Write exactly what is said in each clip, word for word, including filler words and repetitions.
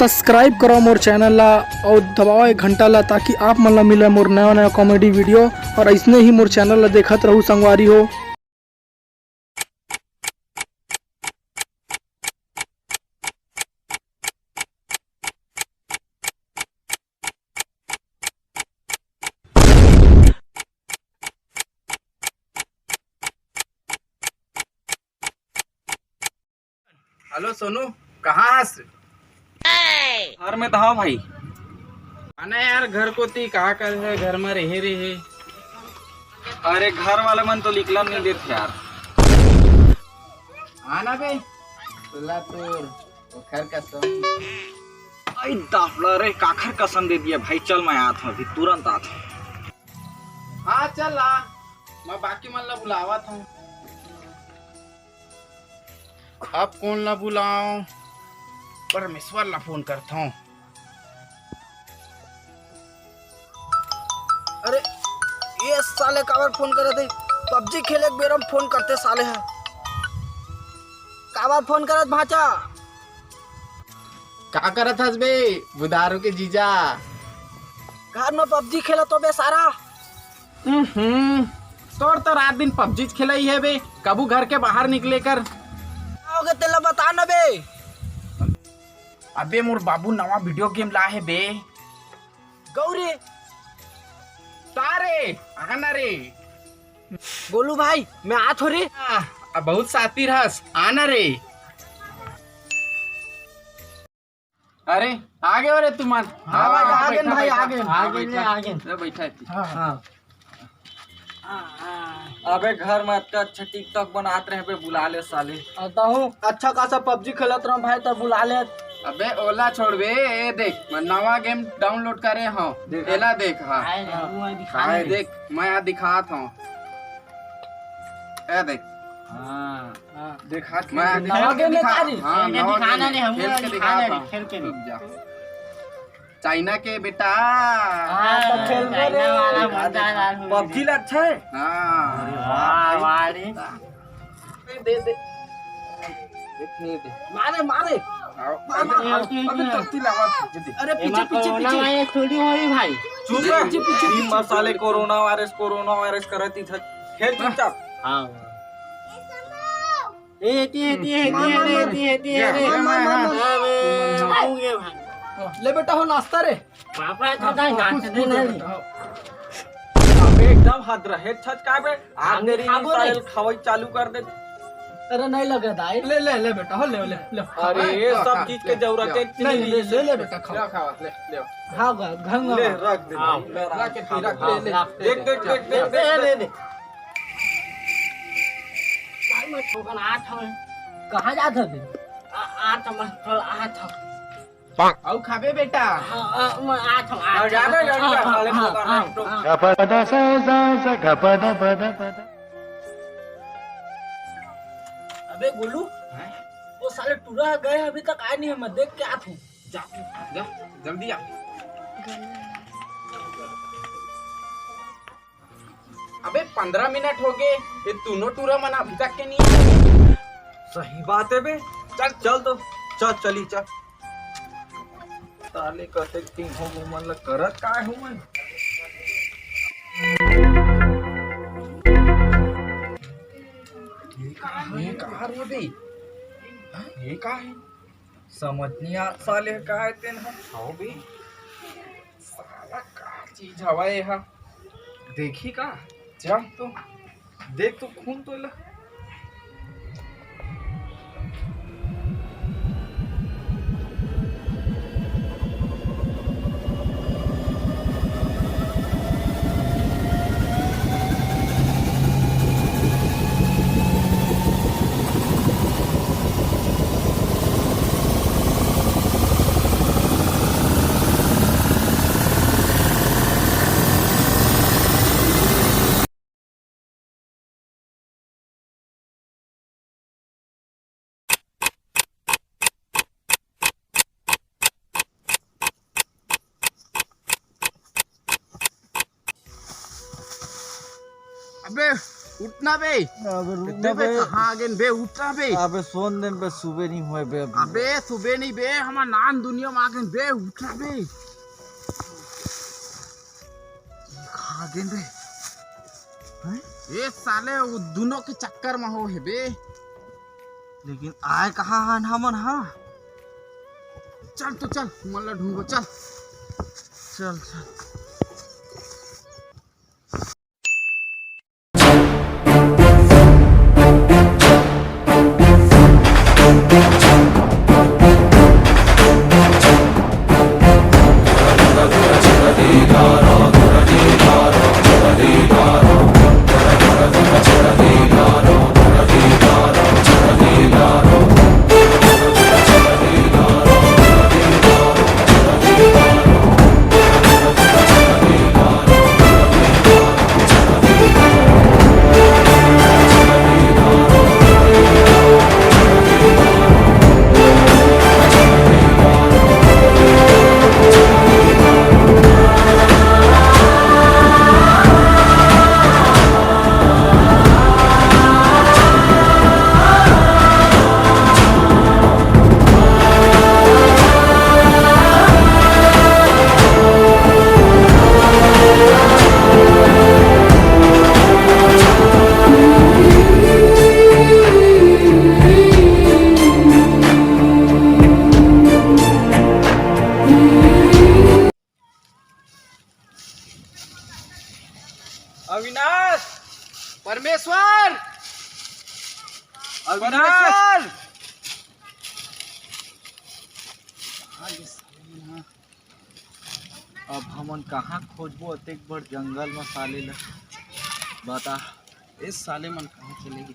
Subscribe करो मोर channel ला अउ दबाओ ए घंटा ला, ताकि आप मन ला मिले मोर नया नया comedy video। और ऐसने ही मोर channel ला देखत रहू संगवारी हो। हेलो सोनू, कहाँ हस? घर में तो हव भाई। आना यार घर कोती, का कर हे घर में रहे रहे। अरे घर वाले मन तो निकलन नहीं देत यार। आना बे, तुला तोर ओखर कसम। आई दाफड़ा रे, काखर कसम दे दिया भाई। चल मैं आत हूँ अभी, तुरंत आत हूँ। हाँ चल आ, मैं बाकी मन ला बुलावत हूँ। अब कोन ला बुलाओ? परमेश्वर ला फोन करथों। अरे ये साले काबर फोन करत हे? पबजी खेले के बेरा में फोन करथे साले ह। काबर फोन करत भांचा? का करत हस बे बुधारू के जीजा? घर में पबजी खेलत हो बे सारा। हम्म, तोर तो रात दिन पबजी खेलई हे बे, कभू घर के बाहर निकले कर। का होगे तेला बता ना बे। अबे मोर बाबू नवा video game ला हे बे। गौरी। तारे, आना रे। गोलू भाई, मैं आत हो रे। आ, अब बहुत सातिर हस, आना रे। अरे, आ गए रे तुमन। हाँ, हाँ, आ गए बैठा, भाई, बैठा। आ गए। आ गए, बैठा। ले, बैठा है। हाँ, हाँ। अबे घर में अतना अच्छा TikTok बनात रहे बे, बुला ले साले। अतहूँ अच्छा खासा पबजी खेलत रहो भाई, तो बुला ले। अबे ओला छोड़ बे, ए देख, मैं नवा game download करे हूँ। देख। एला देख, हाँ। आए रे, वो दिखा हाँ, दे। देख, मैं यहाँ दिखात हूँ। ए देख। हाँ। हाँ। देखात मैं नवा game में दिखा-, का रे? हाँ, खेल के नवा दिखाना game। नहीं, हम खेल के दिखाना दिखात नहीं, हूँ। खेल के रुक नहीं। जा। चाइना के बेटा। हाँ, तो खेलबो चाइना रे। वाला मजा आ रहा है। पबजी ला अच्छा है? हाँ। अरे वाह, वाह रे। दे, दे, दे। दे, दे, दे। मारे, मारे। आओ। मार, मार, मार। अबे, अबे, तब ती लावा, जल्दी। अरे, पीछे, एमा पीछे, कोरोना पीछे। वायरस थोड़ी होई भाई। चुप रह। पीछे, पीछे, ई पीछे। मसाले कोरोना वायरस, कोरोना वायरस करत ही था। खेल चुपचाप। हाँ। ए, एती, एती, एती, मार, मार, एती, मार। एती, एती, या, एती। या, मार, मार, मार। हाँ, बे, हाँ। आऊंगे भाई। ले बेटा, हो नाश्ता रे। पापा, तो हाँ, काहे हाँ, नाश्ता कुछ, कुछ देना बेटा, नहीं? हाँ। अबे, एकदम हद रहे, छच का बे? आप हम मेरी खाबो रे। मिसाइल खवाई चालू कर दे। अरे, नहीं लगे दाई। ले, ले, ले बेटा, हो, ले, ले, ले। अरे, हाँ, ये हाँ, सब हाँ, चीज के ले, जरूरत ले। है, नहीं, ले, ले, ले, ले बेटा, खाओ। ले, खाओ, ले, ले। हाँ, घर, घर में ले, खाओ। रख दे, हाँ। ले, रख, रख, रख, रख, ले, ले। रख, देख, देख, देख, देख, ले, देख। ले, ले। भाई, मैं ठोकन आत हूँ। कहाँ जात हवे? आ, आत हूँ, मैं कल आत हूँ। अउ खाबे बेटा? हाँ, आ, मैं आत हूँ, आत अउ जाबे हूँ। जरूर हाँ, साले हाँ, ठोकन हाँ, आत हूँ। हाँ। गपद सा सा सा गपद पद पद। अबे गोलू, हैं? वो साले टूरा गए अभी तक आए नहीं है, मैं देख के आत हूँ। जा, जा, जल्दी आ। अबे पंद्रह मिनट हो गए, ये दोनों टूरा मन अभी तक के नहीं आए। सही बात है बे, चल, चल तो, चल, चली, चल। साले कते दिन हो गए मन ला करत काय हो मन। ये का, ये का रे बे? हाँ, ये का है? समझ नहीं आ साले का है तेन ह। हव बे। साला का चीज हवा ये हा? देखी का? जा तो देख तो खून तो ला। अबे उठना बे। अबे रुक दे ना बे, बे। कहाँ आ गेन बे? उठना बे। अबे सोन देन बे, सुबह नहीं होय बे अभी। अबे सुबह नहीं बे, हमार नान दुनिया में आ गेन बे, उठना बे। कहाँ आ गेन बे? हैं? ए साले, वो दोनों के चक्कर में हो हे बे। लेकिन आए कहाँ हन हमन, हाँ? चल तो चल, मन ला ढूंढो, चल। चल, चल। अविनाश! परमेश्वर! अविनाश! परमेश्वर! कहाँ गे साले मन ह? अब हमन कहाँ खोजबो अतेक बड़ जंगल म साले ल? बता, ए साले मन कहाँ चले गे?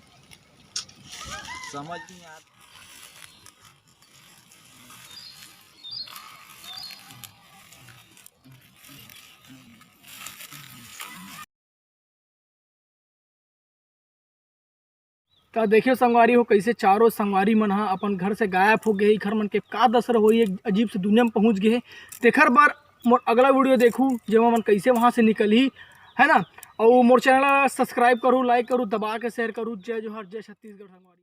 समझ नहीं आता। त देखियो संगवारी हो, कैसे चारों संगवारी मन ह अपन घर से गायब हो गए। इखर मन के का दशा होई, एक अजीब से दुनिया में पहुंच गए हे। तेखर बर मोर अगला वीडियो देखू, जेमा मन कैसे वहां से निकलही, है ना। और मोर चैनल ला सब्सक्राइब करू, लाइक करू, दबा के शेयर करू। जय जोहार, जय छत्तीसगढ़ संगवारी।